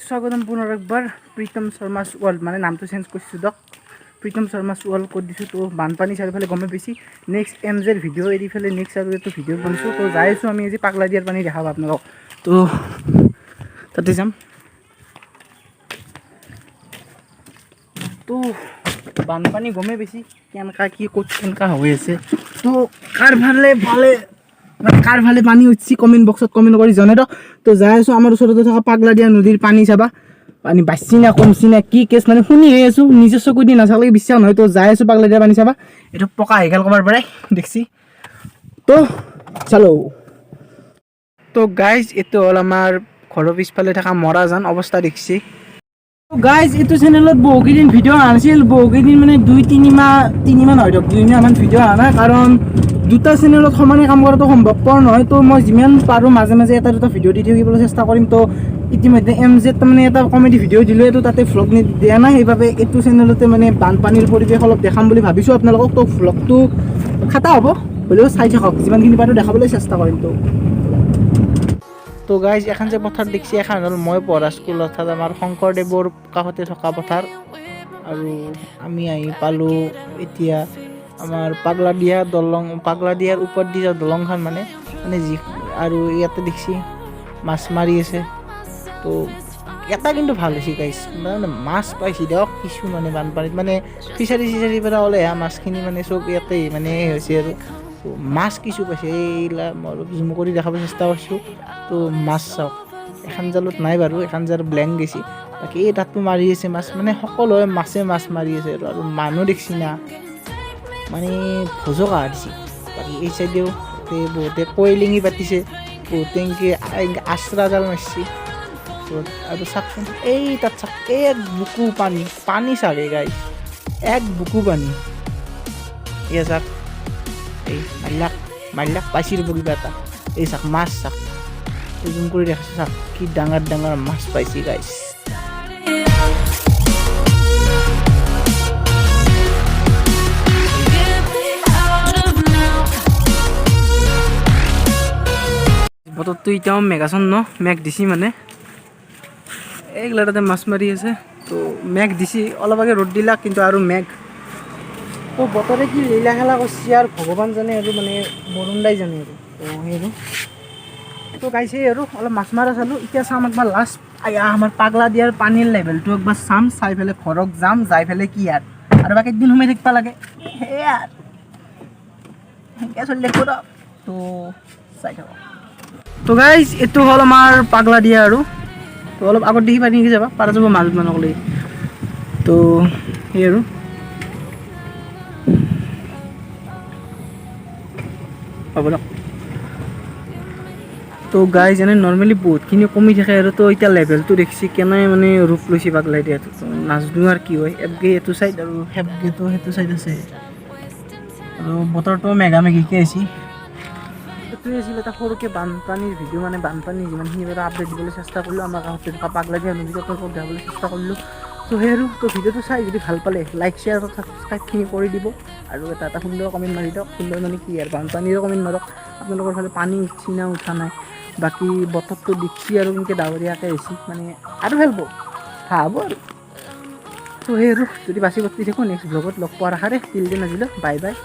স্বাগতম পুনৰ একবাৰ প্ৰীতম শৰ্মাছ ৱৰ্ল্ড। মানে নামটো চেঞ্জ কৰিছোঁ দক, প্ৰীতম শৰ্মাছ ৱৰ্ল্ড কৰি দিছোঁ। তো বানপানী চাৰিওফালে গমেই পাইছি। নেক্সট এম জেৰ ভিডিঅ' এৰি পেলাই নেক্সট আৰু এইটো ভিডিঅ' বনাইছোঁ। তো যাই আছোঁ আমি আজি পাগলা দিয়াৰ পানী দেখাব আপোনালোকক। তো তাতে যাম। তো বানপানী গমেই পাইছি কেনেকা কি ক'ত কেনেকা হৈ আছে। তো কাৰ ফালে ভালে, মানে কাৰ ফালে পানী উঠছি, কমেণ্ট বক্সত কমেণ্ট কৰি জনাই দিয়ক। তো যাই আছোঁ আমাৰ ওচৰতে থকা পাগলা দিয়া নদীৰ পানী চাবা, পানী বাচছি না কমছি না কি কেছ, মানে শুনিহে আছোঁ, নিজৰ চকু দি নাচালে বিশ্বাস নহয়। তো যাই আছোঁ পাগলা দিয়া পানী চাবা। এইটো পকা হৈ গ'ল ক'বাৰ পৰাই দেখছি। তো চালো। তো গাইজ, এইটো হ'ল আমাৰ ঘৰৰ পিছফালে থকা মৰাজান অৱস্থা দেখছি। গাইজ, এইটো চেনেলত বহুকেইদিন ভিডিঅ' অহা নাছিল। বহুকেইদিন মানে 2-3 মাহ, 3 মাহ নহয় দিয়ক, 2 মাহমান ভিডিঅ' অহা নাই, কাৰণ দুটা চেনেলত সমানে কাম কৰাটো সম্ভৱপৰ নহয়। তো মই যিমান পাৰোঁ মাজে মাজে এটা দুটা ভিডিঅ' দি থাকিবলৈ চেষ্টা কৰিম। তো ইতিমধ্যে এম জেড তাৰমানে এটা কমেডি ভিডিঅ' দিলোঁ, এইটো তাতে ভ্লগ দিয়া নাই। সেইবাবে এইটো চেনেলতে মানে বানপানীৰ পৰিৱেশ অলপ দেখাম বুলি ভাবিছোঁ আপোনালোকক। তো ভ্লগটো খাটা হ'ব, হ'লেও চাই থাকক, যিমানখিনি পাৰোঁ দেখাবলৈ চেষ্টা কৰিম। তো তো গাইজ, এখন যে পথাৰ দেখছি, এখন হ'ল মই পঢ়া স্কুল, অৰ্থাৎ আমাৰ শংকৰদেৱৰ কাষতে থকা পথাৰ। আৰু আমি আহি পালোঁ এতিয়া আমাৰ পাগলাদিয়া দলং, পাগলাদিয়াৰ ওপৰত দি যোৱা দলংখন, মানে মানে যি আৰু ইয়াতে দেখছি মাছ মাৰি আছে। তো এটা কিন্তু ভাল হৈছে গাইজ, মানে মাছ পাইছে দিয়ক কিছু, মানে বানপানীত মানে ফিচাৰী চিচাৰীৰ পৰা ওলাই অহা মাছখিনি মানে চব ইয়াতে মানে হৈছে। আৰু তো মাছ কিছু পাইছে, এইগিলা মই অলপ জুম কৰি দেখাব চেষ্টা কৰিছোঁ। তো মাছ চাওক, এখন জালত নাই বাৰু, এখন জাল ব্লেংক গৈছে। বাকী এই তাতো মাৰি আছে মাছ, মানে সকলোৱে মাছে মাছ মাৰি আছে। আৰু আৰু মানুহ দেখছি না, মানে ভোজকা দিছে। বাকী এই চাইডেও তাতে বহুতে কইলিঙি পাতিছে, বহুতে এনেকে আচৰা জাল মাৰিছে। আৰু চাওকচোন, এই তাত চাওক, এক বুকু পানী, পানী চাগে গাইজ, এক বুকু পানী। এয়া চাওক, এই মাৰিলাক মাৰিলাক, পাইছি ৰ'ব কিবা এটা। এই চাওক, মাছ চাওক, জুম কৰি দেখাইছোঁ, চাওক কি ডাঙৰ ডাঙৰ মাছ পাইছি guys. Get me out of now. বতৰটো এতিয়াও মেঘাচ্ছন্ন, মেঘ দিছি মানে। এইগিলা তাতে মাছ মাৰি আছে। তো মেঘ দিছি, অলপ আগে ৰ'দ দিলাক, কিন্তু আৰু মেঘ। তো বতৰে কি লীলা খেলা কৰিছে আৰু ভগৱান জানে আৰু মানে বৰুণ দাই জানে আৰু। তো সেই আৰু, তো গাইছে আৰু অলপ মাছ মাৰা চালোঁ। এতিয়া চাম একবাৰ লাষ্ট আয়া আমাৰ পাগলা দিয়াৰ পানীৰ লেভেলটো একবাৰ চাম, চাই পেলাই ঘৰত যাম, যাই পেলাই কি আৰু আৰু বাকী একদিন সোমাই থাকিব লাগে, সেয়া আৰু সেনেকৈ চলি থাকিব। তো চাই থাকক। তো গাইজ, এইটো হ'ল আমাৰ পাগলা দিয়া। আৰু তো অলপ আগত দেখি পাৰি নেকি যাবা পাৰা যাব মাজত মানুহক লৈ। তো সেই আৰু হ'ব দিয়ক। তো গাইজ, এনে নৰ্মেলি বহুতখিনি কমি থাকে আৰু। তো এতিয়া লেভেলটো দেখিছি কেনে মানে ৰূপ লৈছে পাগলা দিয়াটো। তো নাজনো আৰু কি হয়। এপগে এইটো চাইড আৰু সেপগেটো সেইটো চাইড আছে। আৰু বতৰটো মেঘা মেঘিকে আহিছে। এইটোৱে আছিল এটা সৰুকৈ বানপানীৰ ভিডিঅ', মানে বানপানী যিমানখিনি পাৰোঁ আপডেট দিবলৈ চেষ্টা কৰিলোঁ। আমাৰ কাষতে থকা পাগলা দিয়া নদীত আপোনালোকক দেখাবলৈ চেষ্টা কৰিলোঁ। তো সেই আৰু, তো ভিডিঅ'টো চাই যদি ভাল পালে লাইক, শ্বেয়াৰ, ছাবস্ক্ৰাইবখিনি কৰি দিব আৰু এটা এটা সুন্দৰ কমেণ্ট মাৰি দিয়ক। সুন্দৰ মানে কি আৰু, বানপানীৰো কমেণ্ট মাৰক, আপোনালোকৰ ফালে পানী উঠছি না উঠা নাই। বাকী বতৰটো দেখছি আৰু কেনেকৈ ডাৱৰীয়াকৈ আহিছে, মানে আৰু ফেলব হ'ব আৰু। তো সেই আৰু, যদি বাচি বৰ্তি থাকোঁ নেক্সট ব্লগত লগ পোৱাৰ আশাৰে টিল then আজিলৈ বাই বাই।